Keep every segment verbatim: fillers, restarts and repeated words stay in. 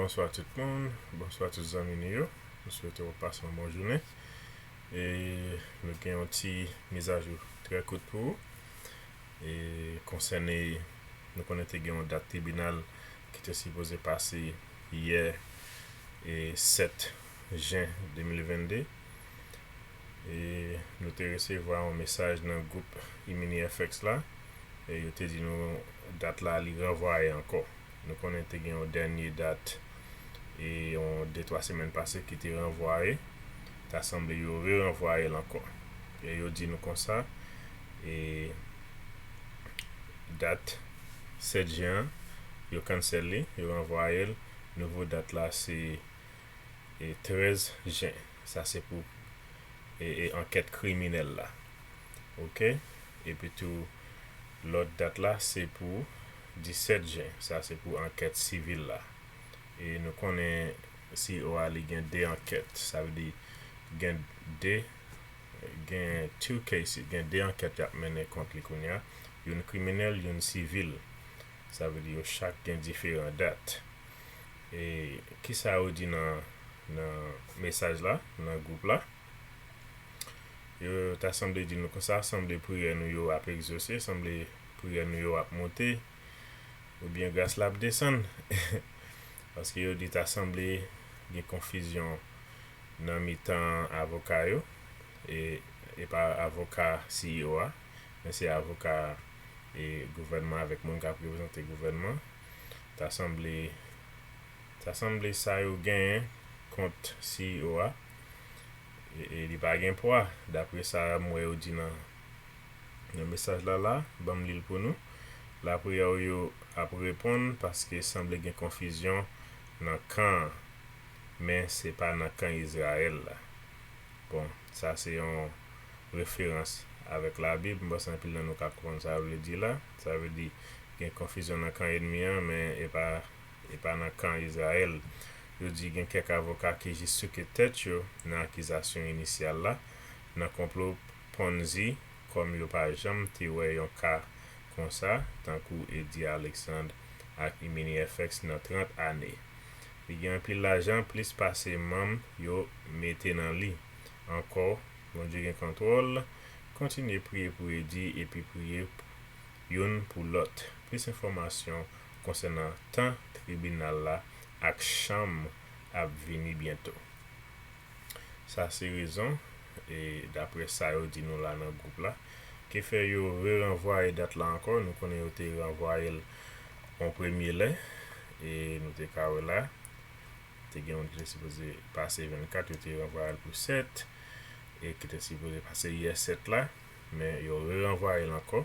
Bonswa tout moun, bonswa tout zanmi nou yo. M swete w ap pase yon bon jounen. E nou gen yon ti mizajou trè kout pou ou. E konsène, nou konnen te gen yon dat tribinal ki te sipoze pase yè, e sèt jen de mil vennde. E nou te resevwa yon mesaj nan gwoup Imini F X la. E yo te di nou dat la li ranvwaye ankò. Nou konnen te gen yon dènye dat, e yon de twa semèn pase ki te ranvwaye. Ta sanble yo re-ranvwaye l ankò. E yo di nou konsa, e dat sèt jen an, yo cancel li, yo ranvwaye l. Nouvo dat la se, e trèz jen. Sa se pou, e, e ankèt kriminèl la. Oke? Epi tou, lòt dat la se pou disèt jen. Sa se pou ankèt sivil la. E nou konnen C E O a li gen de ankèt. Sa vle di gen de, gen two cases, gen de ankèt y ap mennen kont li kounye a. Youn kriminèl, youn sivil. Sa vle di yo chak gen diferan dat. E kisa yo di nan, nan mesaj la, nan gwoup la? Yo ta sanble di nou konsa, sanble priyè nou yo ap egzose, sanble priyè nou yo ap monte, oubyen gras la ap desann. Paske yo di ta sanble gen konfizyon nan mitan avoka yo, e, e pa avoka C E O a, men se avoka, e, gouvènman avèk moun k ap reprezante gouvènman. Ta sanble, ta sanble sa yo genyen kont C E O a, e, e li pa gen pwa, dapre sa m wè yo di nan, nan mesaj la la, ban m li l pou nou. Lapriyè w yo ap reponn paske sanble gen konfizyon nan kan an, men se pa nan kan Izrayèl la. Bon, sa se yon referans avèk Labib. M panse anpil nan nou ka konprann sa yo vle di la. Sa vle di gen konfizyon nan kan ènmi an, men e pa, e pa nan kan Izrayèl. Yo di gen kèk avoka ki jis souke tèt yo nan akizasyon inisyal la, nan konplo Ponzi, kòm yo pa janm te wè yon ka konsa, tankou Eddy Alexandre ak Imini F X nan trant ane. Li gen anpil lajan, plis pase manm yo mete nan li. Ankò, Bondye gen kontwòl. Kontinye priye pou Eddy epi priye youn pou lòt. Plis enfòmasyon konsènan tan tribinal la ak chanm ap vini byento. Sa se rezon, e dapre sa yo di nou la nan gwoup la, ki fè yo re-ranvwaye dat la ankò. Nou konnen yo te ranvwaye l yon premye lè, e nou te ka wè la, te gen youn ki te sipoze pase vennkat, yo te ranvwaye l pou sèt, e ki te sipoze pase yè sèt la, men yo re-ranvwaye l ankò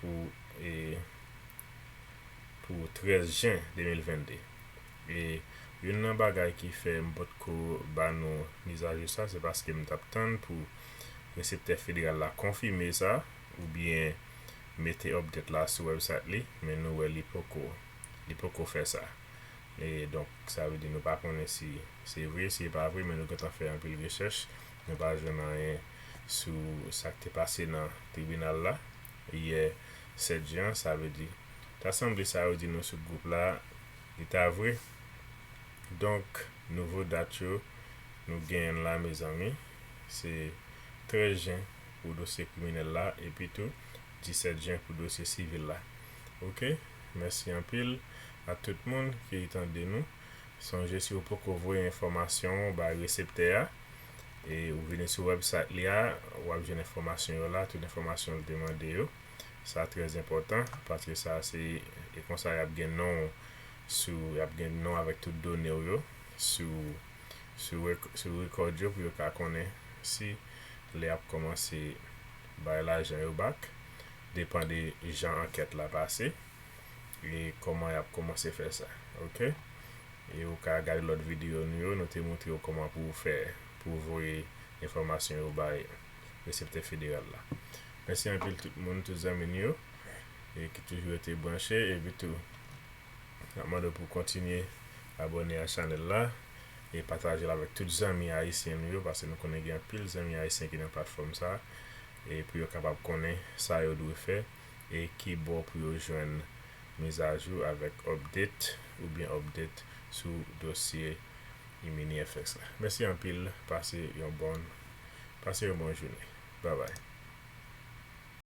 pou, e, pou trèz jen de mil vennde. E youn nan bagay ki fè m potko ba nou mizajou sa, se paske m t ap tann pou reseptè federal la konfime sa, oubyen mete update la sou website li, men nou wè li poko, li poko fè sa. E donk, sa vle di nou pa konnen si se vre, si e pa vre, men nou gentan fè anpil rechèch, nou pa jwenn anyen sou sa k te pase nan tribinal la yè sèt jen an. Sa vle di, ta sanble sa yo di nou sou gwoup la, li ta vre. Donk, nouvo dat yo nou genyen la, mezanmi, se trèz jen pou dosye kriminèl la, epi tou disèt jen pou dosye sivil la. Oke, mèsi anpil a tout moun ki tande nou. Sonje, si w poko voye enfòmasyon w bay reseptè a, e ou vini sou website li a, w ap jwenn enfòmasyon yo la, tout enfòmasyon l te mande yo. Sa trè enpòtan, paske sa se, e konsa y ap gen non w sou, y ap gen non avèk tout done w yo sou, sou rek-, sou rekòd yo pou yo ka konnen si lè y ap kòmanse bay lajan yo back, depan de jan ankèt la pase e kòman y ap kòmanse fè sa. Oke? E ou ka gade lòt videyo nou yo, nou te montre w kòman pou w fè, pou w voye enfòmasyon yo bay reseptè federal la. Mèsi anpil tout moun, tout zanmi nou yo, e ki toujou rete branche, epi tou, n ap mande w pou w kontinye abòne a chanèl la, e pataje l avèk tout zanmi ayisyen nou yo, paske nou konnen gen anpil zanmi ayisyen ki nan platfòm sa, e pou yo kapab konnen sa yo dwe fè, e ki bò pou yo jwenn mizajou, avèk update oubyen update sou dosye Mini F X la. Mèsi anpil, pase yon bon, pase yon bon jounen. Bye bye.